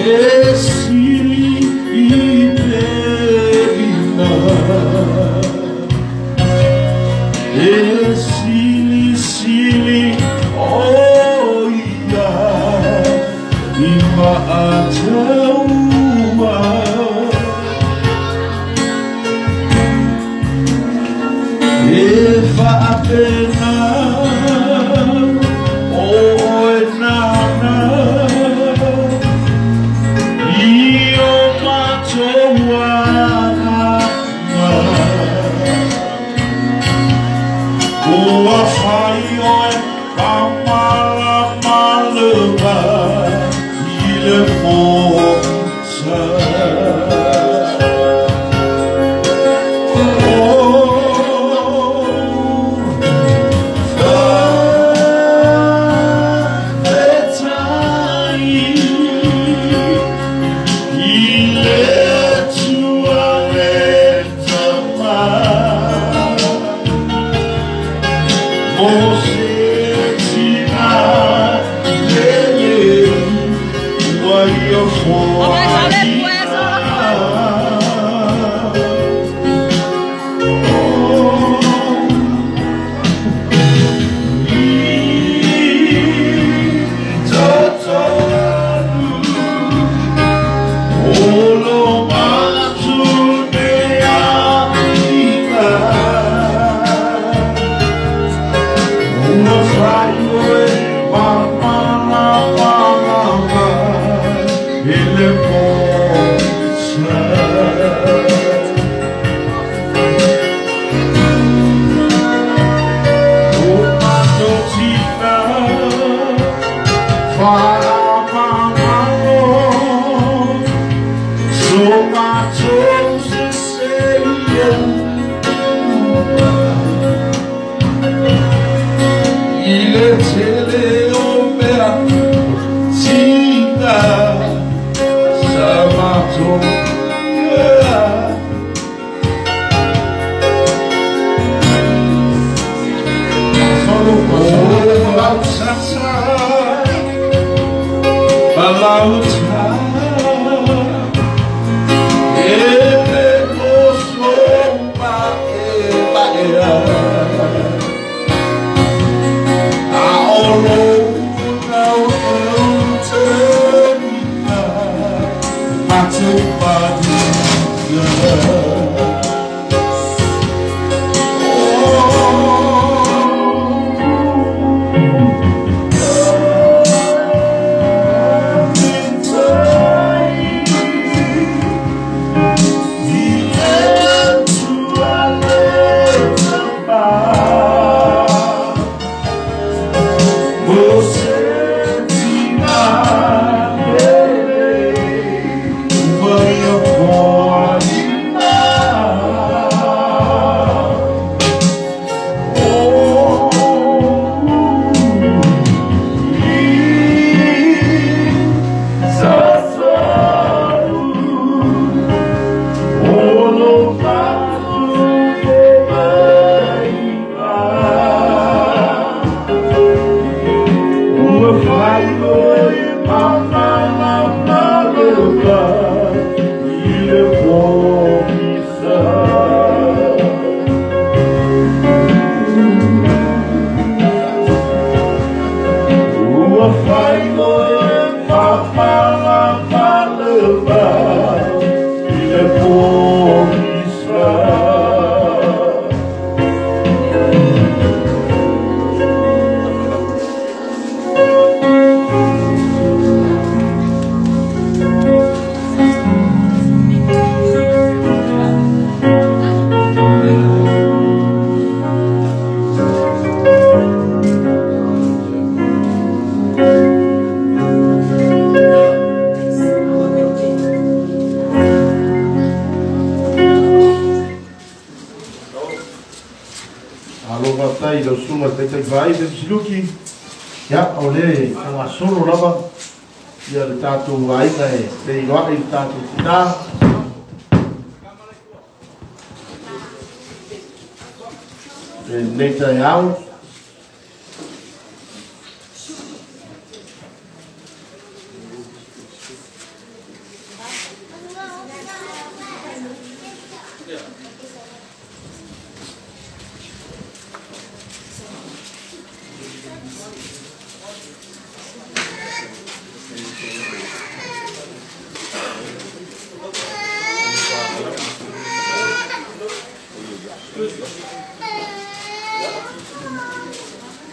E sili i pelina E sili sili o ia I maataua E faapena o oe nana I o matou agaga Ua fai oe faamalamalama I le pogisa. Faafetai i le Atua le Tama Mo se tina lelei ua ia foaina. I totonu o lo matu nei Ua fai oe faamalamalama i le pogisa. O matou tina faamagalo So matou sese I le tele o mea tina Sa matou O lautata Malauta E pe oso mae A o lo nau te Matou manuia. Alo faafetai i lau susuga le taitai vaai Siluki. Ia o le fagasolo lava ia le tatou aiga e feiloai le tatou tina lenei taeao.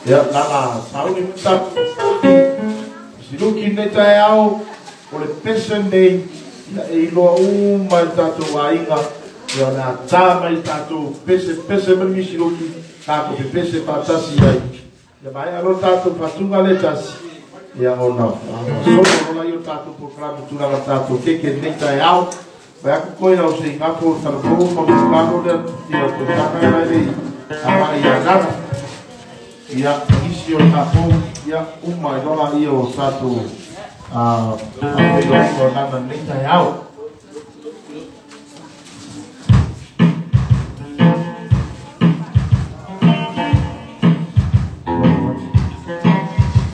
Ia lana sauni mita siluki nei taeao o le pese nei ia e iloa uma i le tatou aiga ia o le a tā mai le tatou pese pese mai le misiluki tatou pepese faatasi ai ia maea loa le tatou faatuga le tasi ia ona solo lola ia o le tatou polokalame tulaga tatou keke nei taeao. Vai aku koe au se ingafo talafou ma mukano lea ia tausaga e lai lei agai ia nana ia isi o tatou ia uma i lola ia o tatou feiloaiga o nana nei taeao.